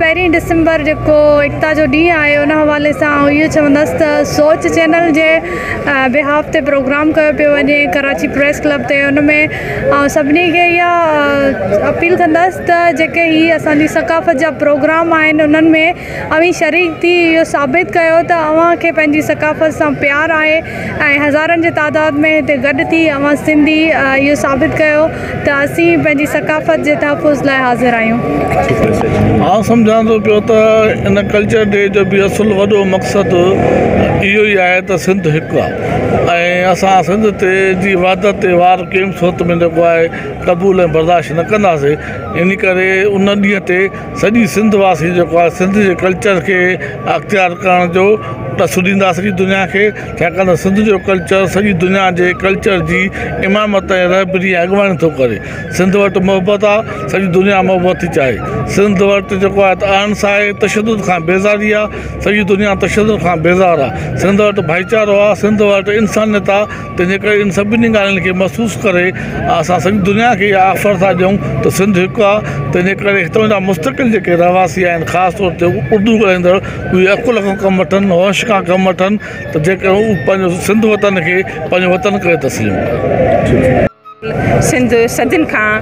پهرين ڊسمبر جيڪو ايڪتا جو ڏينهن آهي ان حوالي سان آئون اهو چوندس ته سوچ چينل جي بيهاف تي پروگرام ڪيو پيو وڃي ڪراچي پريس ڪلب تي ان ۾ آئون سڀني کي اها اپيل ڪندس ته جيڪي هي اسان جي ثقافت جا پروگرام آهن انهن ۾ اوهين شريڪ ٿي اهو ثابت ڪيو ته اوهان کي پنهنجي ثقافت سان پيار آهي ۽ هزارن جي تعداد ۾ هتي گڏ ٿي اوهان سنڌي اهو ثابت ڪيو ته اسين پنهنجي ثقافت جي تحفظ لاء حاضر آهيون. آئون سمجهان ٿو پيو ته ان ڪلچر ڊي جو به اصل وڏو مقصد اهو ئي آهي ته سنڌ هڪ آهي ۽ اسان سنڌ تي جي وحدت تي وار ڪنهن به صورت ۾ جيڪو آهي قبول ۽ برداشت نه ڪنداسين ان ڪري ان ڏينهن تي سڄي سنڌ واسي جيڪو آهي سنڌ جي ڪلچر کي اختيار ڪرڻ جو ڏس ڏيندا سڄي دنيا کي ڇاڪاڻ ته سنڌ جو ڪلچر سڄي دنيا جي ڪلچر جي امامت ۽ رهبري ۽ اڳواڻي ٿو ڪري سنڌ وٽ محبت آهي سڄي دنيا محبت ٿي چاهي سنڌ وٽ جيڪو آهي ته اهنسا آهي تشدد کان بيزاري آهي سڄي دنيا تشدد کان بيزار آهي سنڌ وٽ ڀائيچارو آهي سنڌ وٽ انسانيت آهي تنهنجي ڪري ان سڀني ڳالهين کي محسوس ڪري اسان سڄي دنيا کي اها آفر ٿا ڏيون ته سنڌ هڪ آهي تنهنجي ڪري هتان جا مستقل جيڪي رهواسي آهن خاص طور تي اردو ڳالهائيندڙ اهي عقل کان ڪم وٺن هوش کان ڪم وٺن ته جيڪر هو پنهنجو سنڌ وطن کي پنهنجو وطن ڪري تسليم ڪن. سنڌ صدين کان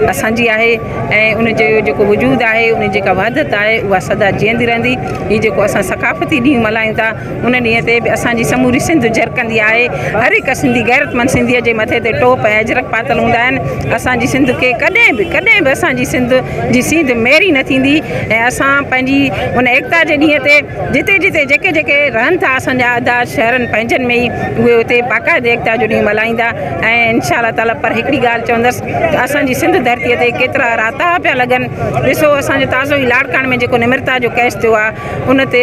اسان جي آهي ۽ ان جو جيڪو وجود آهي ان جي جيڪا وحدت آهي اها سدا جيئندي رهندي هي جيڪو اسان ثقافتي ڏينهن ملهايون ٿا ان ڏينهن تي به اسان جي سموري سنڌ جرڪندي آهي. هر هڪ سنڌي غيرتمند سنڌيء جي مٿي تي ٽوپ ۽ اجرڪ پاتل هوندا آهن. اسان جي سنڌ کي ڪڏهن به ڪڏهن به اسان جي سنڌ جي سينڌ ميري نه ٿيندي ۽ اسان پنهنجي ان ايڪتا جي ڏينهن تي جتي جتي جيڪي جيڪي رهن ٿا اسان جا ادا شهرن پنهنجن ۾ ئي اهي اتي باقاعدي ايڪتا جو ڏينهن ملهائيندا ۽ انشاء الله تعالي پر هڪڙي ڳالهه چوندس ته اسان جي سنڌ ڌرتيء تي ڪيترا راتاها پيا لڳن ڏسو اسان جو تازو ئي لاڙڪاڻي ۾ جيڪو نمرتا جو ڪيس ٿيو آهي ان تي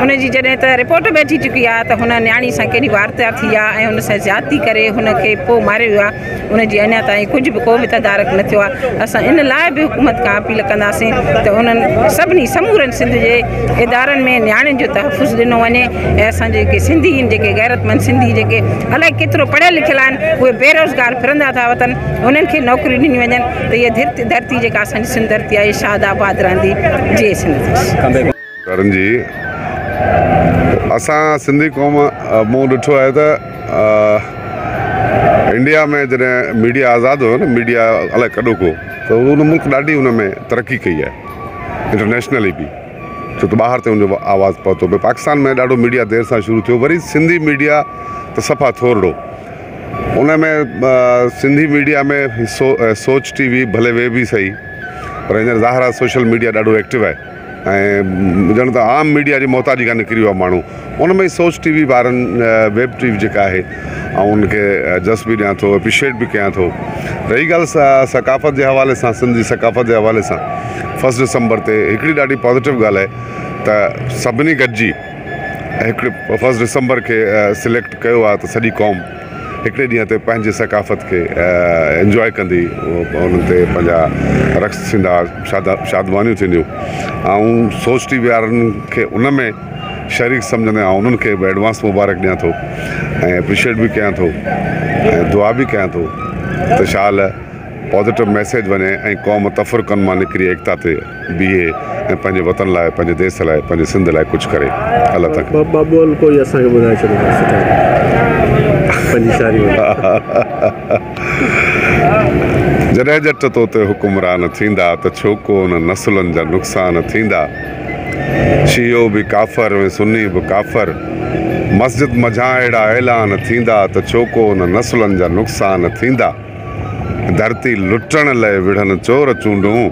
ان جي جڏهن ته رپورٽ به اچي چڪي آهي ته هن نياڻي سان ڪيڏي وارتا ٿي آهي ۽ هن سان زيادتي ڪري هن کي پوء ماريو ويو آهي ان جي اڃا تائين ڪجهه به ڪو به تدارڪ نه ٿيو آهي اسان ان لاء به حڪومت کان اپيل ڪنداسين ته انهن سڀني سمورن سنڌ جي ادارن ۾ نياڻين جو تحفظ ڏنو وڃي ۽ اسان جيڪي سنڌي آهن جيڪي غيرتمند سنڌي جيڪي الائي ڪيترو پڙهيل لکيل آهن اهي بيروزگار ڦرندا ٿا وتن انهن کي نوڪريون ڏنيون وڃن ته هيء ڌرتي جيڪا اسان جي سنڌ ڌرتي آهي شاد آباد رهندي جيئي سنڌ ديس. ڪرن جي اسان سنڌي قوم مون ڏٺو آهي ته انڊيا ۾ جڏهن ميڊيا آزاد هيو نه ميڊيا الائي ڪڏهوڪو ته ان ملڪ ڏاڍي ان ۾ ترقي ڪئي آهي انٽرنيشنلي به ڇو ته ٻاهر تائين ان جو آواز پهتو پئي پاڪستان ۾ ڏاڍو ميڊيا دير سان شروع ٿيو وري سنڌي ميڊيا ته صفا ٿورڙو ان ۾ سنڌي ميڊيا ۾ سوچ ٽي وي ڀلي وي به سهي پر هينئر ظاهر آهي سوشل ميڊيا ڏاڍو ايڪٽو آهي ۽ ڄڻ ته عام ميڊيا جي محتاجي کان نڪري ويو آهي ماڻهو ان ۾ سوچ ٽي وي وارن ويب ٽي وي جيڪا آهي آئون ان کي جس به ڏيان ٿو اپريشيٽ به ڪيان ٿو رهي ڳالهه ثقافت جي حوالي سان سنڌ جي ثقافت جي حوالي سان فرسٽ ڊسمبر تي هڪڙي ڏاڍي پازيٽو ڳالهه آهي ته سڀني گڏجي هڪڙي فرسٽ ڊسمبر کي سليڪٽ ڪيو آهي ته سڄي قوم هڪڙي ڏينهن تي پنهنجي ثقافت کي انجواء ڪندي انهن تي پنهنجا رقص ٿيندا شادمانيون ٿينديون آئون سوچ ٽي وي وارن کي ان ۾ شريڪ سمجهندي آئون انهن کي به ايڊوانس مبارڪ ڏيان ٿو ۽ اپريشيٽ به ڪيان ٿو ۽ دعا به ڪيان ٿو ته شال پازيٽو ميسيج وڃي ۽ قوم تفرقن مان نڪري ايڪتا تي بيهي ۽ پنهنجي وطن لاء پنهنجي ديس لاء پنهنجي سنڌ لاء ڪجهه ڪري الله تان ٻه ٻه ٻول ڪوئي اسان کي ٻڌائي ڇڏو ته سٺا پنهنجي شاعري ۾. جڏهن ڄٽ تو تي حڪمران ٿيندا ته ڇو ڪو نه نسلن جا نقصان ٿيندا شيعو به ڪافر ۽ سني به ڪافر مسجد منجهان اهڙا اعلان ٿيندا ته ڇو ڪو نه نسلن جا نقصان ٿيندا. ڌرتي لٽڻ لئه وڙهن چور چونڊون،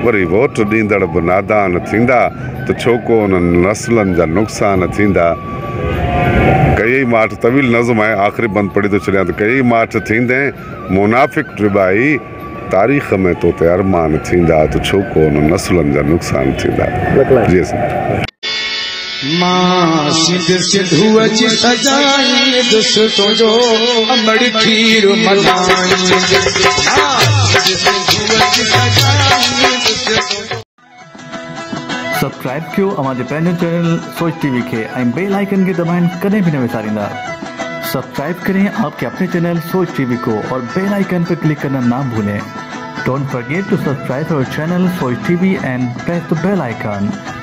وري ووٽ ڏيندڙ به نادان ٿيندا ته ڇو ڪو انهن نسلن جا نقصان ٿيندا. ڪيئي ماٺ طويل نظم آهي آخري بند پڙهي ٿو ڇڏيان ته ڪيئي ماٺ ٿيندين منافق ڊٻائي تاريخ ۾ تو تي ارمان ٿيندا ته ڇو ڪو انهن نسلن جا نقصان ٿيندا. جيئي سنڌ. مان سنڌ سنڌوء جي سجائيندس تنهنجو امڙ کير ملائيندس مان سنڌ سنڌوء جي سجائيندس تنهنجو. سبسڪرائب ڪيو اوهان جي پنهنجو چينل سوچ ٽي وي کي ۽ بيل آئيڪن کي دٻائڻ ڪڏهن به نه وساريندا سبسڪرائب ڪرين آپ ڪي اپني چينل سوچ ٽي وي ڪو اور بيل آئيڪن پر ڪلڪ ڪرنا نا ڀولين. Don't forget to subscribe our channel Soch TV and press the bell icon.